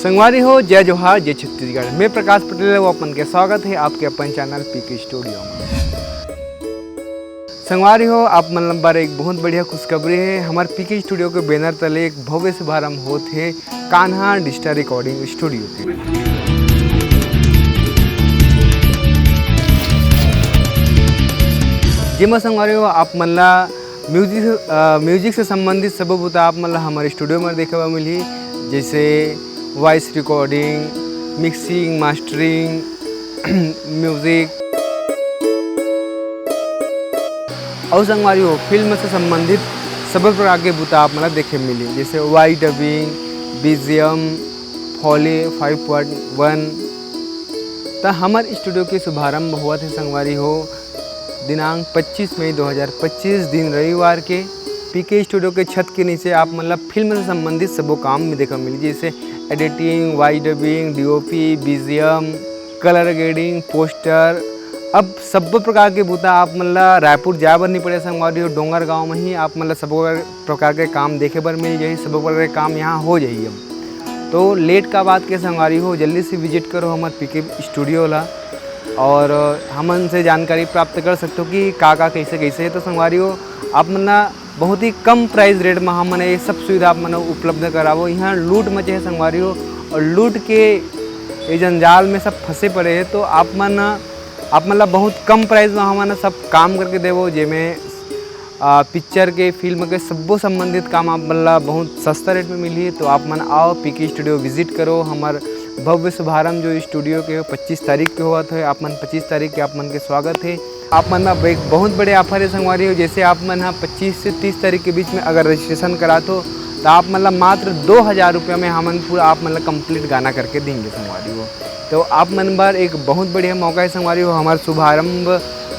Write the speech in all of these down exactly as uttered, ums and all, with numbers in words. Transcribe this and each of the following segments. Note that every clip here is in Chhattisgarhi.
संगवारी हो, जय जोहार, जय छत्तीसगढ़। मैं प्रकाश पटेल, वो अपन के स्वागत है आपके अपन चैनल पीके स्टूडियो में। संगवारी हो, आप मन बर एक बहुत बढ़िया खुशखबरी है। हमार पीके स्टूडियो के बैनर तले एक भव्य शुभारंभ होत है कान्हा डिजिटल रिकॉर्डिंग स्टूडियो के। जेमा संगवारी हो, आप मन ला म्यूजिक, अ, म्यूजिक से संबंधित सबो बुता आप मन ला हमर स्टूडियो में देखे बर मिलही, जैसे voice recording, mixing, mastering, music. अउ संगवारी हो, फिल्म से संबंधित सब्बो प्रकार के बुता आप मन ला देखे मिली, जैसे voice dubbing, BGM, foley five point one. त हमर स्टूडियो के शुभारंभ होवत हे संगवारी हो, दिनांक पच्चीस मई दो हज़ार पच्चीस, दिन रविवार के। पीके स्टूडियो के छत के नीचे आप मन ला फिल्म से संबंधित सबो काम में देखा मिली, जैसे editing, voice dubbing, DOP, BGM, colour grading, poster. अब सब्बो प्रकार के बुता आप मन ला रायपुर जाए बर नहीं पड़े संगवारी हो, डोंगरगांव में ही आप मन ला सब्बो प्रकार के काम देखे बर मिल जाही, सब्बो प्रकार के काम यहाँ हो जाही। अब तो लेट का बात के संगवारी हो, जल्दी से विजिट करो हमर पीके स्टूडियो ला और हमन से जानकारी प्राप्त कर सकते हो कि का का, कैसे कैसे है। तो संगवारी हो, आप मन ला बहुत ही कम प्राइस रेट में हमन ये सब सुविधा आप मन उपलब्ध कराबो। यहाँ लूट मचे है संगवारी हो, और लूट के ये जंजाल में सब फंसे पड़े हैं। तो आप मन, आप मन ला बहुत कम प्राइस में हमन सब काम करके देबो, जेमे आ, पिक्चर के, फिल्म के सब्बो संबंधित काम आप मन ला बहुत सस्ता रेट में मिलही। तो आप मन आओ, पीके स्टूडियो विजिट करो। हमर भव्य शुभारंभ जो स्टूडियो के पच्चीस तारीख के होवत है, आप मन पच्चीस तारीख के आप मन के स्वागत है। आप मन ला एक बहुत बड़े ऑफर है संगवारी हो, जैसे आप मन हा पच्चीस से तीस तारीख के बीच में अगर रजिस्ट्रेशन करात हो, तो आप मन ला मात्र दो हज़ार रुपया में हमन पूरा आप मन ला कंप्लीट गाना करके देंगे संगवारी हो। तो आप मन बर एक बहुत बढ़िया मौका है संगवारी हो। हमार शुभारंभ,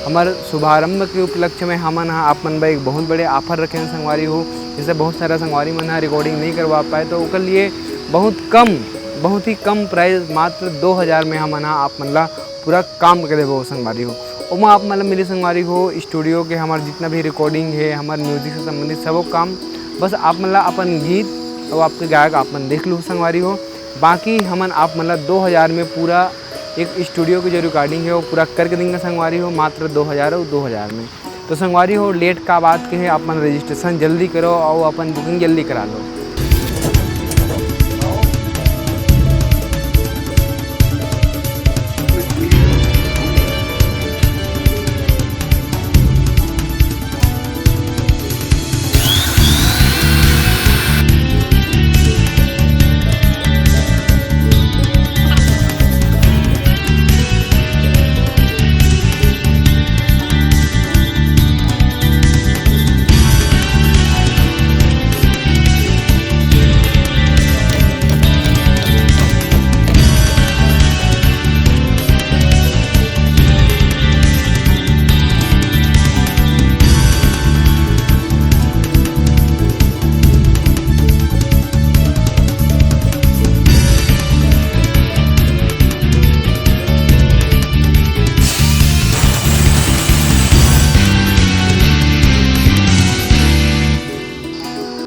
हमार शुभारंभ के उपलक्ष्य में हमन हा आप मन बर एक बहुत बड़े ऑफर रखे हैं संगवारी हो। जैसे बहुत सारा संगवारी मन हा रिकॉर्डिंग नहीं करवा पाए, तो ओकर लिए बहुत कम, बहुत ही कम प्राइस, मात्र दो हज़ार में हमन हा आप मन ला पूरा काम करके देबो संगवारी हो। ओमा आप मन ला मिली संगवारी हो, स्टूडियो के हमार जितना भी रिकॉर्डिंग है, हमार म्यूजिक से संबंधित सबो काम, बस आप मन ला अपन गीत और आपके गायक आप मन देख लो संगवारी हो। बाकी हमन आप मन ला दो हज़ार में पूरा एक स्टूडियो के जो रिकॉर्डिंग है, वो पूरा करके देंगे संगवारी हो, मात्र दो हज़ार और दो हज़ार में। तो संगवारी हो, लेट का बात के है, आप मन रजिस्ट्रेशन जल्दी करो और अपन बुकिंग जल्दी करा लो।